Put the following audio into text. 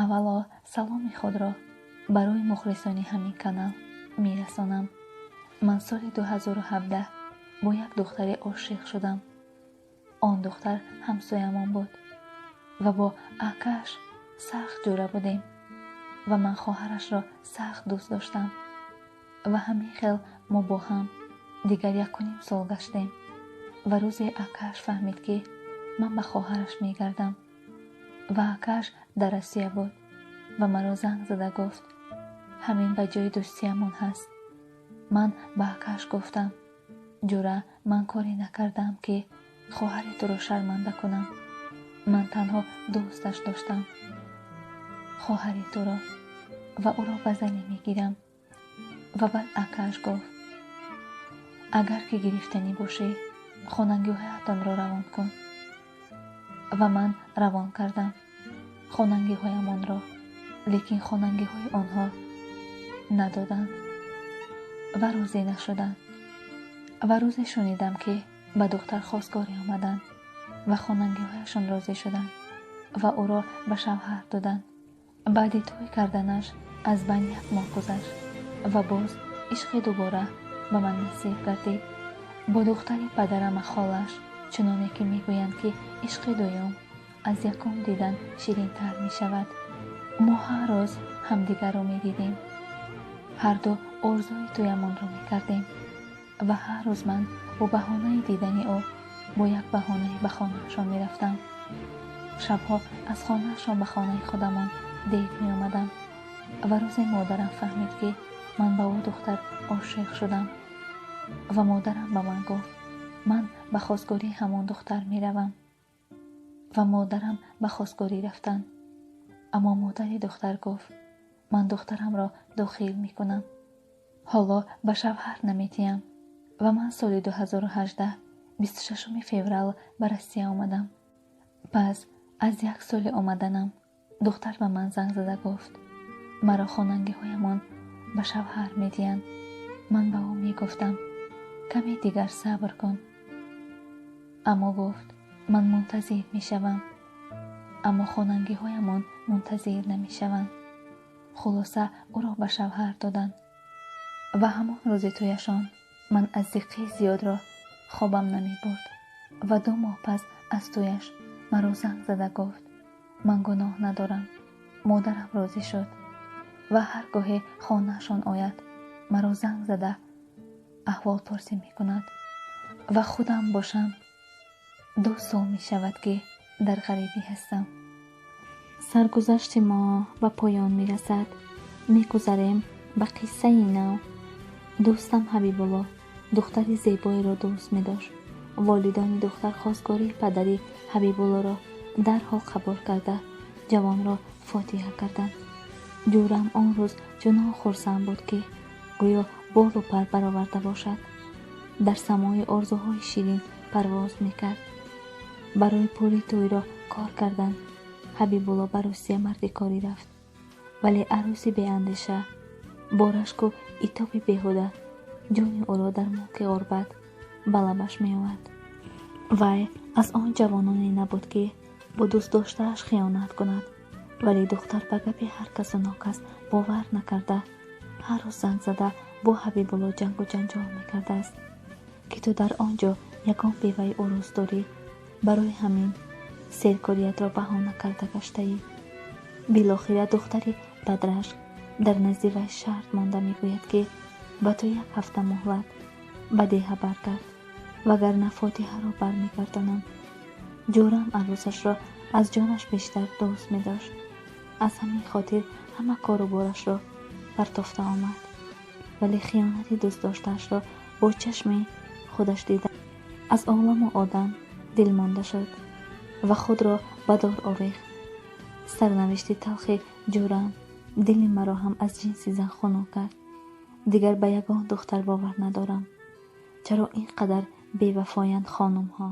Аввало саломи худро барои мухлисони ҳамин канал мерасонам. Ман соли 2017 бо як духтаре ошиқ шудам. Он духтар ҳамсоямон буд ва бо акааш сахт ҷура будем ва ман хоҳарашро сахт дӯст доштам ва ҳамин хел мо бо ҳам дигар 1.5 сол гаштем ва рӯзе акааш фаҳмид, ки ман ба хоҳараш мегардам ва акааш дар Россия буд ва маро занг зада гуфт: «Ҳамин ба ҷои дӯстиямон ҳаст». Ман ба акааш гуфтам: «Ҷура, ман коре накардаам, ки хоҳари туро шарманда кунам. Ман танҳо дӯсташ доштам, хоҳари туро, ва ӯро ба занӣ мегирам». Ва баъд акааш гуфт: «Агар ки гирифтанӣ бошӣ, хонагиҳоятонро равон кун». Ва ман равон кардам хонагиҳоямонро, лекин хонагиҳои онҳо надоданд ва розӣ нашуданд. Ва рӯзе шунидам, ки ба духтар хостгорӣ омаданд ва хонагиҳояшон розӣ шуданд ва ӯро ба шавҳар доданд. Баъди тӯй карданаш аз байн як моҳ гузашт ва боз ишқи дубора ба ман насиб гардид бо духтари падарама холаш. Чуноне ки мегӯянд, ки ишқи дуюм аз якум дидан ширинтар мешавад. Мо ҳар рӯз ҳамдигарро медидем, ҳарду орзуи тӯямонро мекардем ва ҳар рӯз ман бо баҳонаи дидани ӯ бо як баҳонае ба хонаашон мерафтам. Шабҳо аз хонаашон ба хонаи худамон дер меомадам. Ва рӯзе модарам фаҳмид, ки ман ба ӯ духтар ошиқ шудам ва модарам ба ман гуфт: «Ман ба хостгории ҳамон духтар меравам». Ва модарам ба хостгорӣ рафтанд, аммо модари духтар гуфт: «Ман духтарамро дохил мекунам, ҳоло ба шавҳар наметиҳам». Ва ман соли 2018 26 феврал ба Россия омадам. Пас аз як соли омаданам духтар ба ман занг зада гуфт: «Маро хонагиҳоямон ба шавҳар медиҳанд». Ман ба ӯ мегуфтам: «Каме дигар сабр кун», аммо гуфт: «Ман мунтазир мешавам». Аммо хонагиҳоямон мунтазир намешаванд. Хулоса, ӯро ба шавҳар доданд ва ҳамон рӯзи тӯяшон ман аз зиққии зиёдро хобам намебурд. Ва 2 моҳ пас аз тӯяш маро занг зада гуфт: «Ман гуноҳ надорам, модарам розӣ шуд». Ва ҳар гоҳе хонаашон ояд, маро занг зада аҳволпурсӣ мекунад. Ва худам бошам, 2 сол мешавад, ки дар ғарибӣ ҳастам. Саргузашти мо ба поён мерасад. Мегузарем ба қиссаи нав. Дӯстам Ҳабибулло духтари зебоеро дӯст медошт. Волидони духтар хостгории падари Ҳабибуллоро дарҳол қабул карда, ҷавонро фотиҳа карданд. Ҷӯрам он рӯз чунон хурсанд буд, ки гӯё болу пар бароварда бошад. Дар самои орзуҳои ширин парвоз мекард. Барои пули тӯйро кор кардан Ҳабибулло ба Русия мардикорӣ рафт, вале арӯси беандеша бо рашку итоби беҳуда ҷони ӯро дар мулки ғурбат ба лабаш меовард. Вай аз он ҷавононе набуд, ки бо дӯстдоштааш хиёнат кунад, вале духтар ба гапи ҳар касу нокас бовар накарда, ҳар рӯз занг зада бо Ҳабибулло ҷангу ҷанҷол мекардааст, ки ту дар он ҷо ягон беваи урус дорӣ, барои ҳамин серкориятро баҳона карда гаштаӣ. Билохира духтари бадрашк дар назди вай шарт монда мегӯяд, ки ба ту як ҳафта муҳлат, ба деҳа баргард, вагарна фотиҳаро бармегардонам. Ҷӯрам арӯсашро аз ҷонаш бештар дӯст медошт. Аз ҳамин хотир ҳама кору борашро партофта омад, вале хиёнати дӯстдоштаашро бо чашми худаш дида, аз оламу одам дилмонда шуд ва худро ба дор овехт. Сарнавишти талхи ҷӯрам дили маро ҳам аз ҷинси зан хунук кард. Дигар ба ягон духтар бовар надорам. Чаро ин қадар бевафоянд хонумҳо?